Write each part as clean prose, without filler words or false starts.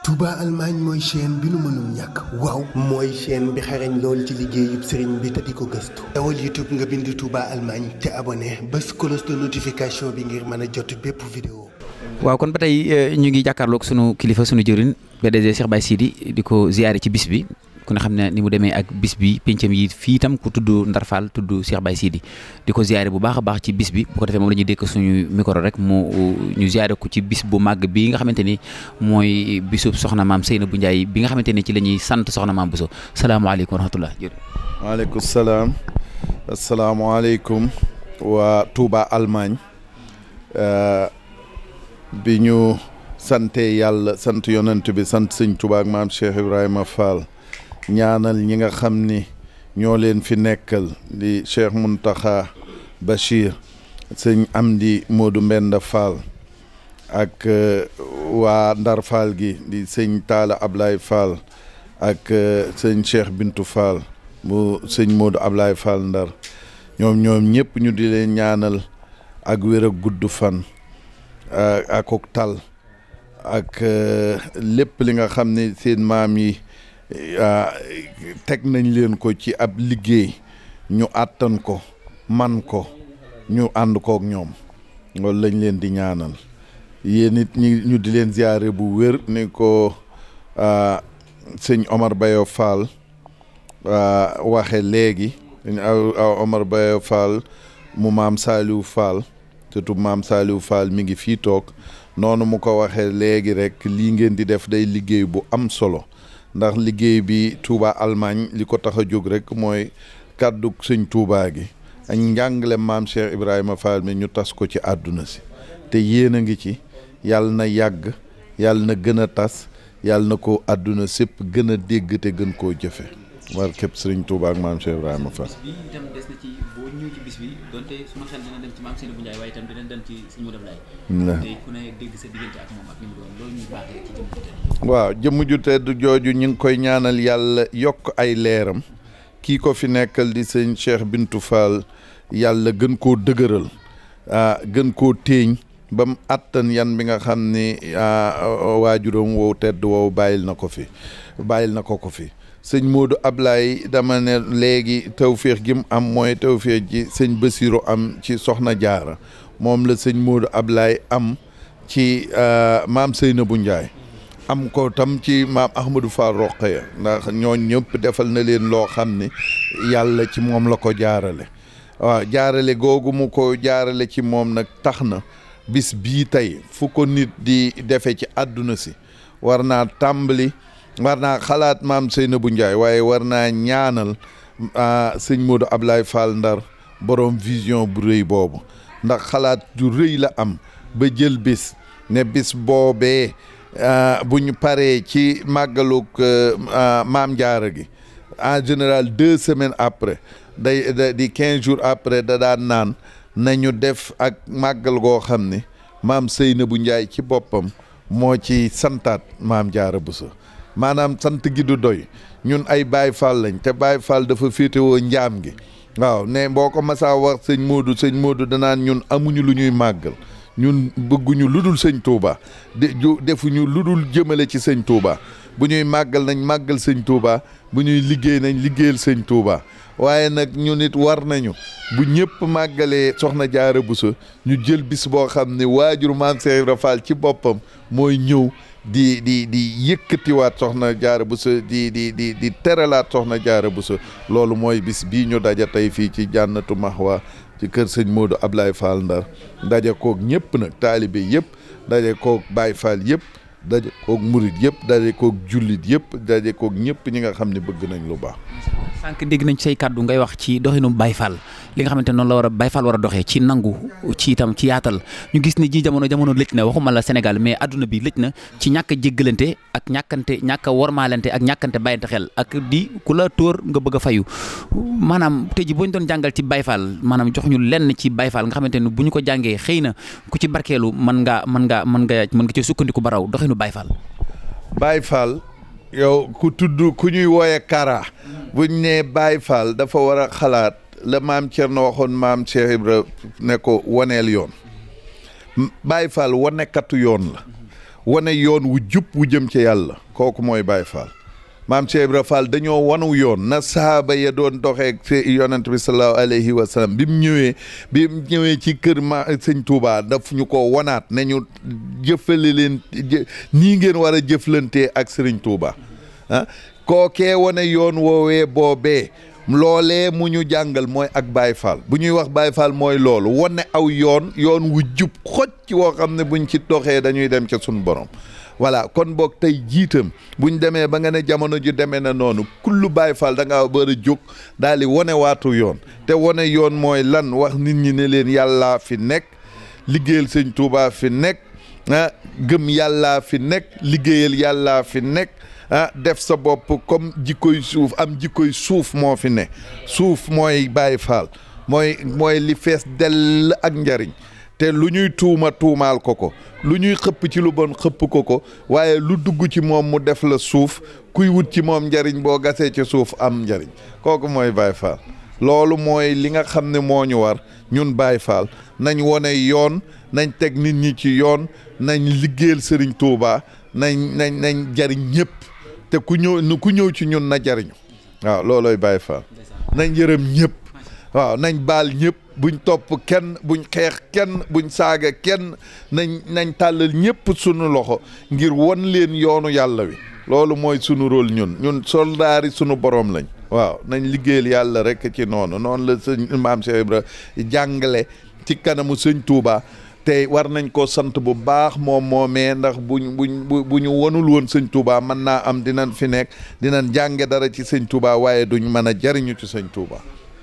Touba Allemagne mooy chaîne bi nu mënul ñàkk waaw mooy chaîne bi xarañ lool ci liggéeyub sëriñ bi te di ko gëstu dawal YouTube nga bind Touba Allemagne te abonné bés cloche de notification bi ngir mën a jot bépp vidéo. waaw kon ba tey ñu ngi jàkkaarloog sunu kilifa sunu jëriñ PDG Cheikh Baye Sidi di ko ziyaare ci bis bi ku ne xam ne ni mu demee ak bis bi pencam yi fii itam ku tudd Ndar Fall tudd Cheikh Baye Sidi di ko ziyaare bu baax a baax ci bis bi bu ko defee moom la ñuy dékk suñu micro rek ñu ziyaare ko ci bis bu màgg bi nga xamante ni mooy bisub soxna maam Seynabou Ndiaye bi nga xamante ni ci la ñuy sant soxna maam Bousso salaamaaleykum wa rahmatullah. waaleykum salaam asalaamaaleykum waa Touba Allemagne bi ñu sante yàlla sant yonent bi sant sëñ Touba ak maam Cheikh Ibrahima Fall ñaanal ñi nga xam ni ñoo leen fi nekkal di Cheikh Mountakha Bachir sëñ Amdi Modou Mbenda Fall ak waa Ndar Fall gi di sëñ Talla Ablaye Fall ak sëñ Cheikh Bintou Fall bu sëñ Modou Ablaye Fall Ndar ñoom ñëpp ñu di leen ñaanal ak wér ak gudd fan ak tal ak lépp li nga xam ne seen maam yi teg nañ leen ko ci ab liggéey ñu àttan ko man ko ñu ànd kook ñoom loolu lañ leen di ñaanal yéen it ñu di leen ziyaare bu wér ni ko sëñ Omar Bayo Fall waxe léegi Omar Bayo Fall mu maam Saliou Fall surtout maam Saliou Fall mi ngi fii toog noonu mu ko waxee léegi rek lii ngeen di def day liggéey bu am solo ndax liggéey bi Touba Allemagne li ko tax a jóg rek mooy kàddu sëñ Touba gi ak njàngale maam Cheikh Ibrahima Fall mi ñu tas ko ci àdduna si te yéen a ngi ci yàlla na yàgg yàlla na gën a tas yàlla na ko àdduna sépp gën a dégg te gën koo jëfe war képp sëriñ Touba ak maam Cheikh Ibrahima Fall. bis bi itam des na ci boo ñëw ci bis bi donte suma xel dina dem ci maam Seynabou Ndiaye waaye itam dina dem ci sëñ Modou Ablaye. tey ku ne dégg sa diggante ak moom ak ni mu doon loolu ñuy baaxee ci jëmm ju tedd. waaw jëmm ju tedd jooju ñu ngi koy ñaanal yàlla yokk ay leeram kii ko fi nekkal di sëñ Cheikh Bintou Fall yàlla gën koo dëgëral gën koo téeñ ba mu àttan yan bi nga xam ni waajuram wow tedd wow bàyyil na ko fi. sëñ Modou Ablaye dama ne léegi tawféex gi mu am mooy tawféex ji sëñ Bassirou am ci Soxna Jaara moom la sëñ Modou Ablaye am ci maam Seynabou Ndiaye am ko tam ci maam Ahmadou Fall Rokhaya ndax ñooñ ñëpp defal na leen loo xam ne yàlla ci moom la ko jaarale waaw jaarale googu mu ko jaarale ci moom nag tax na bis bii tey fu ko nit di defe ci àdduna si war naa xalaat maam Seynabou Ndiaye waaye war naa ñaanal sëñ Modou Ablaye Fall Ndar borom vision bu rëy boobu ndax xalaat ju rëy la am ba jël bis ne bis boobee bu ñu paree ci màggalug maam Jaara gi en général 2 semaines après di 15 jours après da daan naan nañu def ak màggal goo xam ne maam Seynabou Ndiaye ci boppam moo ci santaat maam Jaara Bousso maanaam sant gi du doy ñun ay Baay Faal lañ te Baay Faal dafa féetewoo njaam gi waaw ne boo ko masaa wax sëñ Modou danaan ñun amuñu lu ñuy màggal ñun bëgguñu lu dul sëñ Touba defuñu lu dul jëmale ci sëñ Touba bu ñuy màggal nañ màggal sëñ Touba bu ñuy liggéey nañ liggéeyal sëñ Touba waaye nag ñu nit war nañu bu ñëpp màggalee Soxna Jaara Bousso ñu jël bis boo xam ne waajur maam Cheikh Ibra Fall ci boppam mooy ñëw di yëkkatiwaat Soxna Jaara Bousso di teralaat Soxna Jaara Bousso loolu mooy bis bii ñu daja tey fii ci Jannatu Mahwa ci kër sëñ Modou Ablaye Fall Ndar daja koog ñëpp nag taalibe yëpp daja koog Baye Fall yëpp daje koog murit yëpp daje koog jullit yëpp daje koog ñëpp ñi nga xam ne bëgg nañ lu baax. sànq dégg nañ say kàddu ngay wax ci doxinu Baye Fall li nga xamante noonu la war a Baye Fall war a doxee ci nangu ci itam ci yaatal ñu gis ni ji jamono lëj na waxuma la Sénégal mais adduna bi lëj na ci ñàkk a jéggalante ak ñàkk a wormaalante ak ñàkkante bàyyante xel ak di ku la tóor nga bëgg a fayu maanaam tey ji boo ñu doon jàngal ci Baye Fall maanaam jox ñu lenn ci Baye Fall nga xamante ne bu ñu ko jàngee xëy na ku ci barkeelu mën nga ci sukkandiku ba raw doxinu Baye Fall. Baye Fall yow ku ñuy wooye Kara buñ ne Baye Fall dafa war a xalaat la maam Thierno waxoon maam Cheikh Ibra ne ko waneel yoon Baye Fall wanekatu yoon la wane yoon wu jub wu jëm ci yàlla kooku mooy Baye Fall. maam Cheikh Ibra Fall dañoo wanu yoon na saaba ya doon doxee yonent bi sallallahu alayhi wa sallam bi mu ñëwee ci kër sëñ Touba daf ñu ko wanaat ne ñu jëfale leen nii ngeen war a jëflantee ak sëriñ Touba kookee wane yoon woowee boobee loolee mu ñu jàngal mooy ak Baye Fall bu ñuy wax Baye Fall mooy loolu wane aw yoon wu jub xocc woo xam ne buñ ci doxee dañuy dem ca suñu borom. voilà kon boog tey jiitam buñ demee ba nga ne jamono ji demee na noonu kullu Baye Fall da ngaa war a jóg daal di wane waatu yoon te wane yoon mooy lan wax nit ñi ne leen yàllaa fi nekk liggéeyal sëñ Touba fi nekk gëm yàllaa fi nekk liggéeyal yàllaa fi nekk def sa bopp comme jikkoy suuf am jikkoy suuf moo fi ne suuf mooy Baye Fall mooy li fees dell ak njariñ te lu ñuy tuumaal ko lu ñuy xëpp ci lu bon xëpp ko waaye lu dugg ci moom mu def la suuf kuy wut ci moom njariñ boo gasee ci suuf am njariñ kooku mooy Baye Fall loolu mooy li nga xam ne moo ñu war ñun Baye Fall nañ wone yoon nañ teg nit ñi ci yoon nañ liggéeyal Serigne Touba nañ jariñ ñëpp te ku ñëw ci ñun na jariñu waaw loolooy Baye Fall nañ yërëm ñëpp waaw nañ baal ñëpp buñ topp kenn buñ xeex kenn buñ saaga kenn nañ tàllal ñëpp sunu loxo ngir won leen yoonu yàlla wi loolu mooy sunu rôle ñun soldaari sunu borom lañ waaw nañ liggéeyal yàlla rek ci noonu la sëñ maam Cheikh Ibra jàngale ci kanamu sëñ Touba te war nañ ko sant bu baax moomee ndax bu ñu wonul woon sëñ Touba mën naa am dinañ fi nekk dinañ jànge dara ci sëñ Touba waaye duñ mën a jariñu ci sëñ Touba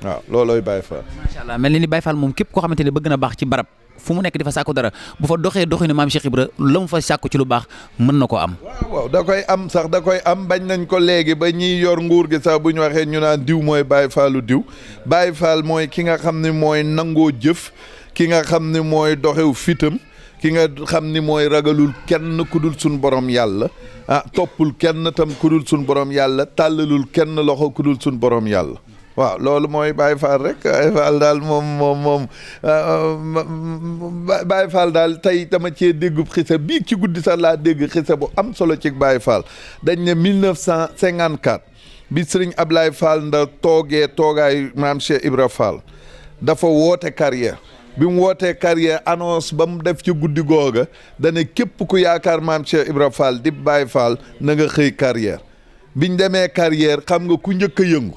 waaw loolooy Baye Fall. macha allah mel ni Baye Fall moom képp koo xamante ne bëgg na baax ci barab fu mu nekk di fa sàkku dara bu fa doxinu maam Cheikh Ibra la mu fa sàkku ci lu baax mën na ko am. waaw da koy am sax da koy am bañ nañ ko léegi ba ñiy yor nguur gi sax bu ñu waxee ñu naan diw mooy Baye Fallu diw Baye Fall mooy ki nga xam ne mooy nangoo jëf ki nga xam ne mooy doxew fitam ki nga xam ni mooy ragalul kenn ku dul suñ borom yàlla toppul kenn tam ku dul suñ borom yàlla tàllalul kenn loxo ku dul suñ borom yàlla. waaw loolu mooy Baye Fall rek Baye Fall daal moom Baye Fall daal tey dama cee dégg xisa bii ci guddi sax laa dégg xisa bu am solo ci Baye Fall dañ ne 1954 bi Serigne Ablaye Fall nda toogaay maam Cheikh Ibra Fall dafa woote carrière bi mu wootee carrière annonce ba mu def ci guddi googa dane képp ku yaakaar maam Cheikh Ibra Fall di Baye Fall na nga xëy carrière biñ demee carrière xam nga ku njëkk a yëngu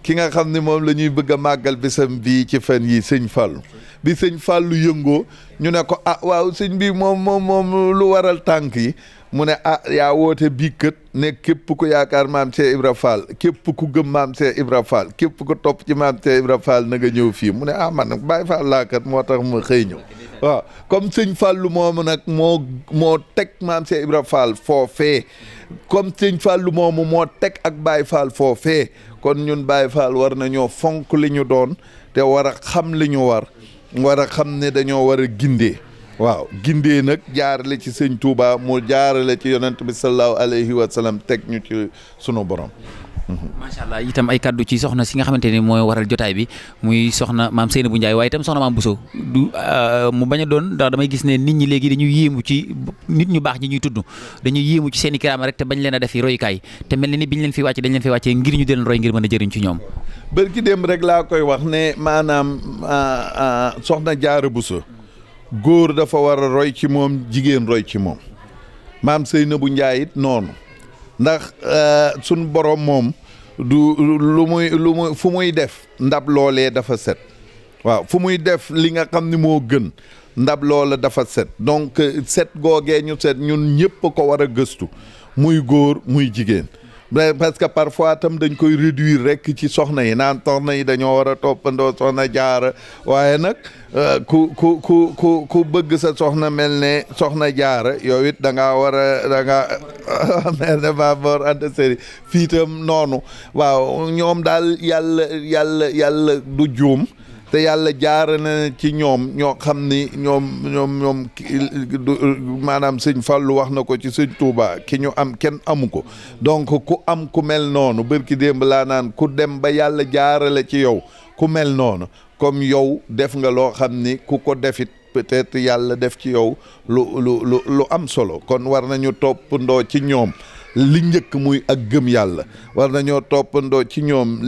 ki nga xam ne moom la ñuy bëgg a màggal bisam bii ci fan yi sëñ Fallu bi sëñ Fallu yëngoo ñu ne ko waaw sëñ bi moom lu waral tànk yi mu ne yaa woote bii kët ne képp ku yaakaar maam Cheikh Ibra Fall képp ku gëm maam Cheikh Ibra Fall képp ku topp ci maam Cheikh Ibra Fall na nga ñëw fii mu ne man Baye Fall laa kat moo tax ma xëy ñëw waaw comme sëñ Fallu moomu nag moo teg maam Cheikh Ibra Fall foofee comme sëñ Fallu moomu moo teg ak Baye Fall foofee kon ñun Baye Fall war nañoo fonk li ñu doon te war a xam li ñu war a xam ne dañoo war a gindee waaw gindee nag jaarale ci sëñ Touba mu jaarale ci yonent bi sallallahu alayhi wa sallam teg ñu ci sunu borom. macha allah itam ay kaddu ci soxna si nga xamante ni mooy waral jotaay bi muy soxna maam Seynabou Ndiaye waaye itam soxna maam Bousso du mu bañ a doon ndax damay gis ne nit ñi léegi dañuy yéemu ci nit ñu baax ñi ñuy tudd dañuy yéemu ci seen i kiraama rek te bañ leen a def royukaay te mel ni biñ leen fi wàcce dañ leen fi wàccee ngir ñu den roy ngir mën a jëriñ ci ñoom. bërki démb rek laa koy wax ne maanaam soxna Jaara Bousso góor dafa war a roy ci moom jigéen roy ci moom maam Seynabou Ndiaye it noonu ndax suñ borom moom du lu muy fu muy def ndab loolee dafa set waaw fu muy def li nga xam ni moo gën ndab loola dafa set donc set googee ñu set ñun ñëpp ko war a gëstu muy góor muy jigéen parce que parfois tam dañ koy réduire rek ci soxna yi naan soxna yi dañoo war a toppandoo soxna Jaara waaye nag ku bëgg sa soxna mel ne soxna Jaara yow it da ngaa war a mel ne Babacar Anta Seri fii tam noonu waaw ñoom daal yàlla du juum te yàlla jaara na ci ñoom ñoo xam ni ñoom maanaam sëñ Fallu wax na ko ci sëñ Touba ki ñu am kenn amu ko donc ku am ku mel noonu bërki démb laa naan ku dem ba yàlla jaarale ci yow ku mel noonu comme yow def nga loo xam ni ku ko defit peut-être yàlla def ci yow lu am solo kon war nañu toppandoo ci ñoom li njëkk muy ak gëm yàlla war nañoo toppandoo ci ñoom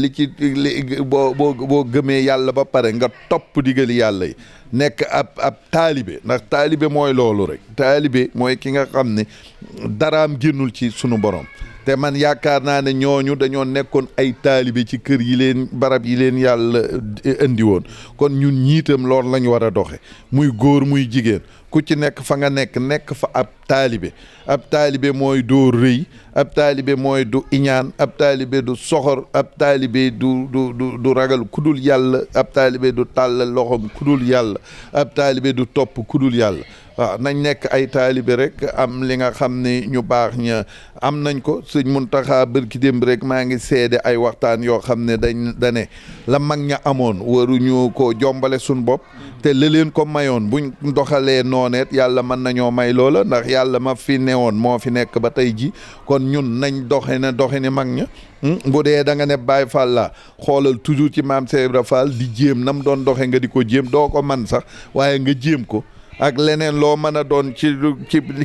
boo gëmee yàlla ba pare nga topp digali yàlla yi nekk ab taalibe ndax taalibe mooy loolu rek taalibe mooy ki nga xam ne daraam génnul ci sunu borom te man yaakaar naa ne ñooñu dañoo nekkoon ay taalibe ci kër yi leen barab yi leen yàlla indi woon kon ñun ñiitam loolu lañ war a doxe muy góor muy jigéen ku ci nekk fa nga nekk fa ab taalibe mooy doo rëy ab taalibe mooy du iñaan ab taalibe du soxor ab taalibe du ragal kudul yàlla ab taalibe du tàllal loxom kudul yàlla ab taalibe du topp kudul yàlla waaw nañ nekk ay taalibe rek am li nga xam ne ñu baax ña am nañ ko sëñ Muntaxa bërki démb rek maa ngi seede ay waxtaan yoo xam ne dane la mag ña amoon waruñu ko jombale suñ bopp te la leen ko mayoon buñ doxalee nooneet yàlla mën nañoo may loola ndax yàlla ma fi newoon moo fi nekk ba tey ji kon ñun nañ doxe ni mag ña bu dee da nga ne Baay Faal la xoolal toujours ci maam Cheikh Ibra Fall di jéem nam doon doxe nga di ko jéem doo ko man sax waaye nga jéem ko ak leneen loo mën a doon ci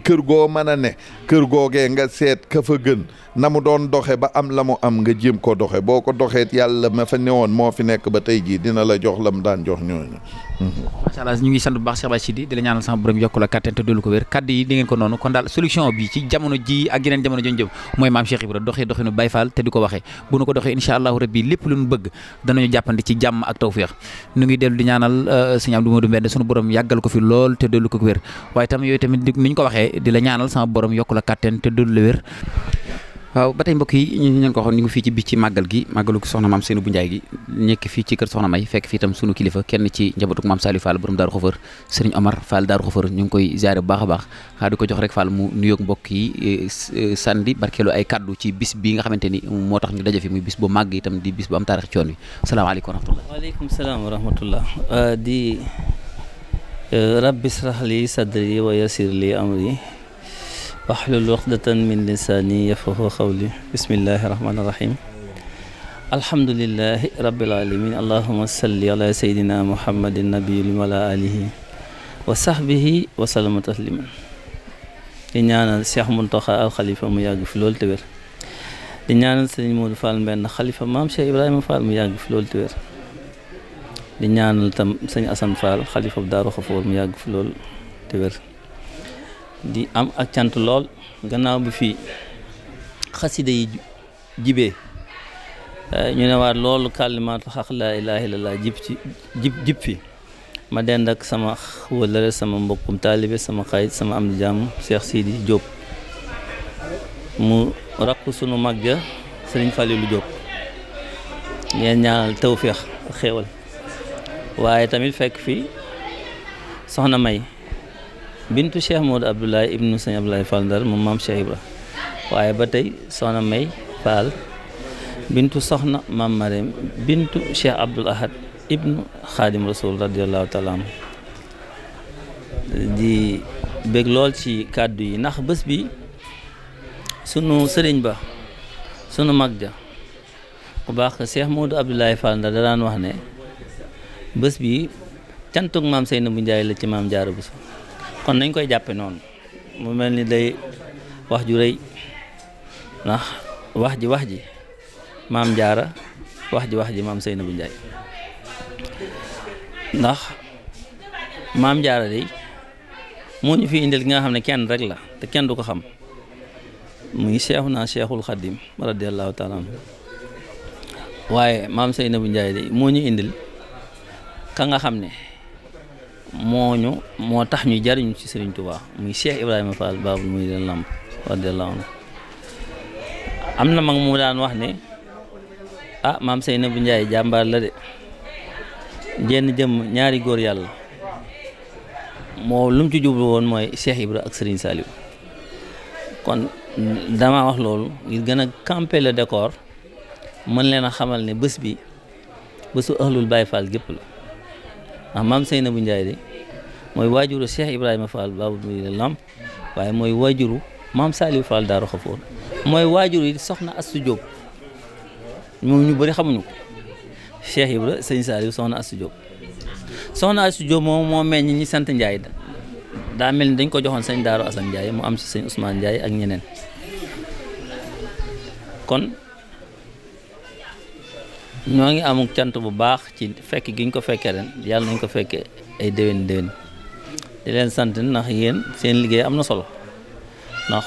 kër goo mën a ne kër googee nga seet ka fa gën na mu doon doxe ba am la mu am nga jéem ko doxe boo ko doxeet yàlla ma fa newoon moo fi nekk ba tey jii dina la jox la mu daan jox ñooñu. macha allah ñu ngi sant bu baax Cheikh Baye Sidi di la ñaanal sama borom yokk la kàttan te dolli ko wér kaddu yi di ngeen ko noonu kon daal solution bi ci jamono ji ak yeneen jamono jëm mooy maam Cheikh Ibra doxinu Baye Fall te di ko waxee bu nu ko doxee incha allahu rabbi lépp lu nu bëgg danañu jàppandi ci jàmm ak tawféex ñu ngi dellu di ñaanal sëñ Abdou Modou Mbène sunu borom yàggal ko fi lool te dolli ko wér waaye tam yooyu tamit ni ñu ko waxee di la ñaanal sama borom yokk la kàttan te dolli la wér waaw ba tey mbokk yi ñu leen ko waxoon ñu ngi fii ci biir ci màggal gi màggalu soxna maam Seynabou Ndiaye gi nekk fii ci kër soxna May fekk fii itam sunu kilifa kenn ci njabootug maam Saliou Fall borom Daaru Xofër Serigne Omar Fall Daaru Xofër ñu ngi koy ziare bu baax a baax xaa di ko jox rek Fall mu nuyoog mbokk yi sandi barkeelu ay kaddu ci bis bi nga xamante ni moo tax ñu daje fi muy bis bu màgg itam di bis bu am taarix ci yoon wi salaamaaleykum wa rahmatullah waaleykum salaam wa rahmatullah di rabbi israh li sadri wa yassir li amri wahlul uqdatan min lisani yafqahu qawli bismillahi rahmani rahim alhamdulillahi rabbil alamin allahumma salli ala sayyidina muhammadin nabiyil wa ala alihi wa sahbihi wa sallama tasliman di ñaanal Cheikh Mountakha al Khalifa mu yàgg fi loolu te wér di ñaanal Serigne Modou Fall Mbène Khalifa maam Cheikh Ibrahima Fall mu yàgg fi loolu te wér di ñaanal tam sëñ Assane Fall Khalifa Daaru Xafoor mu yàgg fi loolu te wér di am ak cant lool gannaaw bi fii xasida yi jibee ñu ne waat loolu kàllimaatu xaq laa ilaaha illallaah jib fi ma dend ak sama wëllëre sama mbokkum taalibe sama xayit sama am di jàmm Cheikh Sidi Diop mu rakk sunu mag ja Sëriñ Falilu Diop ngeen ñaanal tawféex ak xéewal waaye tamit fekk fii soxna May bintu Cheikh Modou Abdoulaye ibnu Sëñ Abdoulaye Fall Ndar moom maam Cheikh Ibra waaye ba tey soxna May Fall bintu soxna maam Marème bintu Cheikh Abdoul Ahad ibnu Xaadim Rasul radiallahu taala anhu di bég lool ci kàddu yi ndax bés bi sunu sëriñ ba sunu mag ja ku baax Cheikh Modou Abdoulaye Fall Ndar da daan wax ne bés bi cantug maam Seynabou Ndiaye la ci maam Jaara Buso kon nañ koy jàppe noonu mu mel ni day wax ju rëy ndax wax ji maam Jaara wax ji maam Seynabou Ndiaye ndax maam Jaara day moo ñu fi indil ki nga xam ne kenn rek la te kenn du ko xam muy Seexuna Seexul Xadim radiyallahu taala anhu waaye maam Seynabou Ndiaye day moo ñu indil ka nga xam ne moo tax ñu jariñu ci Serigne Touba muy Cheikh Ibrahima Fall Baabul Muridiin Lamp radiyallahu anhu am na mag mu daan wax ne maam Seynabou Ndiaye jàmbaar la de jenn jëm ñaari góor yàlla moo lu mu ci jublu woon mooy Cheikh Ibra ak Serigne Saliou kon dama wax loolu ngir gën a camper le décor mën leen a xamal ne bés bi bésu ahlul Baye Fall gépp la ndax maam Seynabou Ndiaye de mooy waajuru Cheikh Ibrahima Fall Baabul Muridiin Lamp waaye mooy waajuru maam Saliou Fall Daaru Xafoor mooy waajuru yi soxna Astou Diop moom ñu bëri xamuñu ko Cheikh Ibra sëñ Saliou soxna Astou Diop soxna Astou Diop moom moo meññ ñi sant Ndiaye daa mel ni dañ ko joxoon sëñ Daaru Assane Ndiaye mu am ci sëñ Ousmane Ndiaye ak ñeneen kon ñoo ngi amuk cant bu baax ci fekk gi ñu ko fekkee ren yàlla nañ ko fekkee ay déwén di leen sant ndax yéen seen liggéey am na solo ndax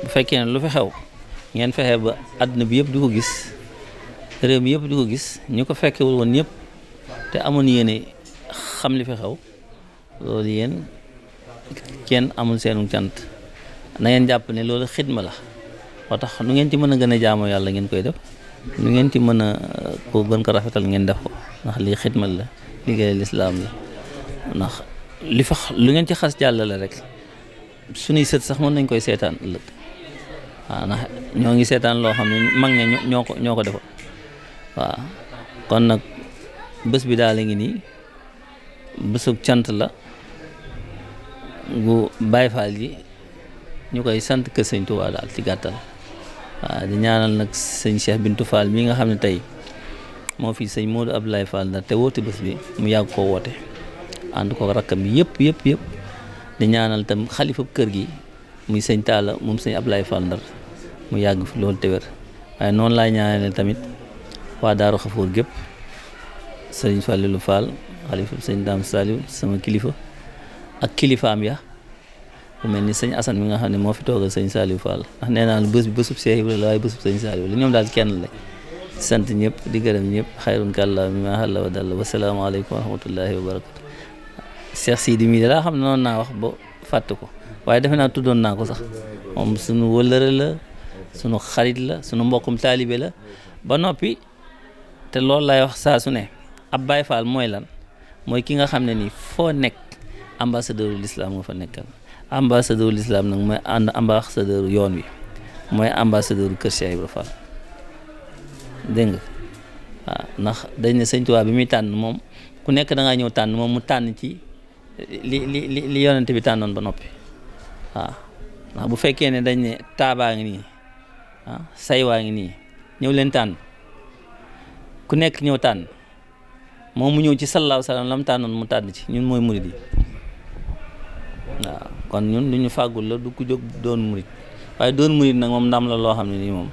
bu fekkee ne lu fi xew ngeen fexe ba àdduna bi yëpp di ko gis réew mi yëpp di ko gis ñu ko fekkewul woon ñëpp te amoon yéene xam li fi xew loolu yéen kenn amul seenu cant na ngeen jàpp ne loolu xidma la moo tax nu ngeen ci mën a gën a jaamoo yàlla ngeen koy def nu ngeen ci mën a ko gën ko rafetal ngeen def ko ndax lii xidma la liggéey lislaam la ndax li fa lu ngeen ci xas jàllale rek suñuy sët sax mën nañ koy seetaan ëllëg waaw ndax ñoo ngi seetaan loo xam ne mag ña ñoo ko defoon waaw kon nag bés bi daal ngi nii bésub cant la gu Baay Faal yi ñu koy sant kër sëñ Tuubaa daal ci gàttal waaw di ñaanal nag sëñ Cheikh Bintou Fall mi nga xam ne tey moo fi sëñ Modou Abdoulaye Fall Ndar te woote bés bi mu yàgg koo woote ànd ko rakkam yëpp di ñaanal tam xalifa kër gi muy sëñ Talla moom sëñ Abdoulaye Fall Ndar mu yàgg fi loolu te wér waaye noonu laay ñaanale tamit waa Daaru Xafoor gépp sëñ Fallilou Fall xalifa sëñ Dame Saliou sama kilifa ak kilifaam ya bu mel ni sëñ Assane mi nga xam ne moo fi toogal sëñ Saliou Fall ndax nee naa la bés bi bésub Cheikh Ibrahima la waaye bésub sëñ Saliou la ñoom daal kenn la sant ñëpp di gërëm ñëpp xayrun kàlla mi ma xalla wa dalla wasalaamaaleykum wa rahmatullahi wa barakatu Cheikh Sidi mii da laa xam ne noonu naa wax ba fàtte ko waaye defe naa tuddoon naa ko sax moom suñu wëllëre la suñu xarit la suñu mbokkum taalibe la ba noppi te loolu lay wax saa su ne ab Baay Faal mooy lan mooy ki nga xam ne nii foo nekk ambassadeur l'islam nga fa nekkal ambassadeur l'islam nag mooy ambassadeur yoon wi mooy ambassadeur kër Cheikh Ibra Fall dégg nga waaw ndax dañ ne sëñ Tuubaa bi muy tànn moom ku nekk da ngaa ñëw tànn moom mu tànn ci li yonente bi tànnoon ba noppi waaw ndax bu fekkee ne dañ ne taabaa ngi nii say waa ngi nii ñëw leen tànn ku nekk ñëw tànn moom mu ñëw ci sallallahu alayhi wa sallam la mu tànnoon mu tànn ci ñun mooy murid yi waaw kon ñun lu ñu fàggul la du ko jóg doon murid waaye doon murid nag moom ndam la loo xam ne nii moom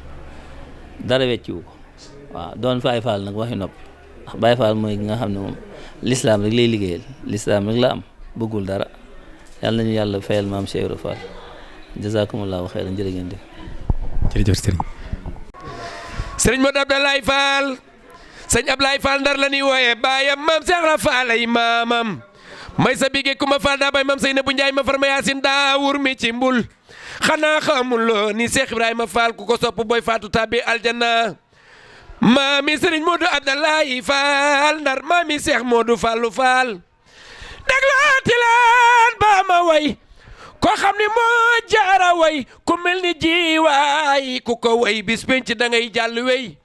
dara wecciwu ko waaw doon Baay Faal nag waxi noppi ndax Baay Faal mooy ki nga xam ne moom lislaam rek lay liggéeyal lislaam rek la am bëggul dara yàlla nañu yàlla fayal maam Cheikh Ibra Fall jazakumullahu xeyran jërë ngeen def jërëjëf sëriñ Modou Abdoulaye Fall sëñ Abdoulaye Fall Ndar la ñuy wooye baayam maam Cheikh Ibra Fall ay maamam may sa bigee ku ma Fall daa bay maam Seynabou Ndiaye ma farma Yaasin daawur mi ci mbul xanaa xamuloo ni Cheikh Ibrahima Fall ku ko sopp booy faatu tabbi aljanna maami sëriñ Modou Abdoulaye Fall Ndar maami Cheikh Modou Fallu Fall déglooti laan ba ma way koo xam ni moo jaara way ku mel ni jiwaay ku ko way bis penc da ngay jàll wey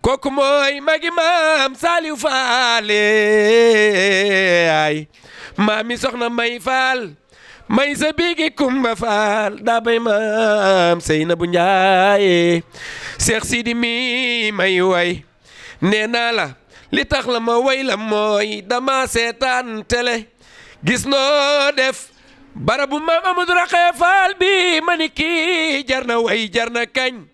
kooku mooy magi maam Saliou Fall ay maami soxna May Fall may sa bigi Kumba Fall daa bay maam Seynabou Ndiaye Cheikh Sidi mi may way nee naa la li tax la ma way la mooy dama seetaan télé gis noo def barabu maam Amadou Rakhaya Fall bi ma ni kii jar na way jar na kañ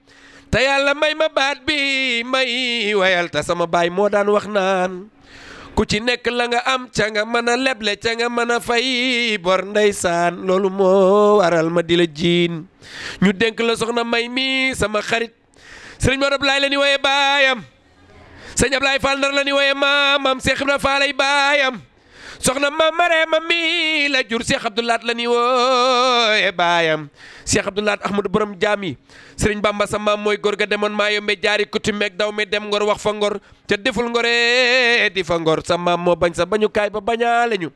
te yàlla may ma baat bi may wayal te sama baay moo daan wax naan ku ci nekk la nga am ca nga mën a leble ca nga mën a fay bor ndeysaan loolu moo waral ma di la jiin ñu dénk la soxna May mi sama xarit sëriñ Modou Abdoulaye la ni woye baayam sëñ Abdoulaye Fall Ndar la ni woye maamam Cheikh Ibra Fall ay baayam soxna Maam Marema mi la jur Cheikh Abdoulaat la ni wooye baayam Cheikh Abdoulaat Ahmadou borom jaam yi sëriñ Bamba sa maam mooy góor ga demoon maa yombe jaari kutumeeg daw me dem ngor wax fa ngor ca deful ngore di fa ngor sa maam moo bañ sa bañu kaay ba bañaale ñu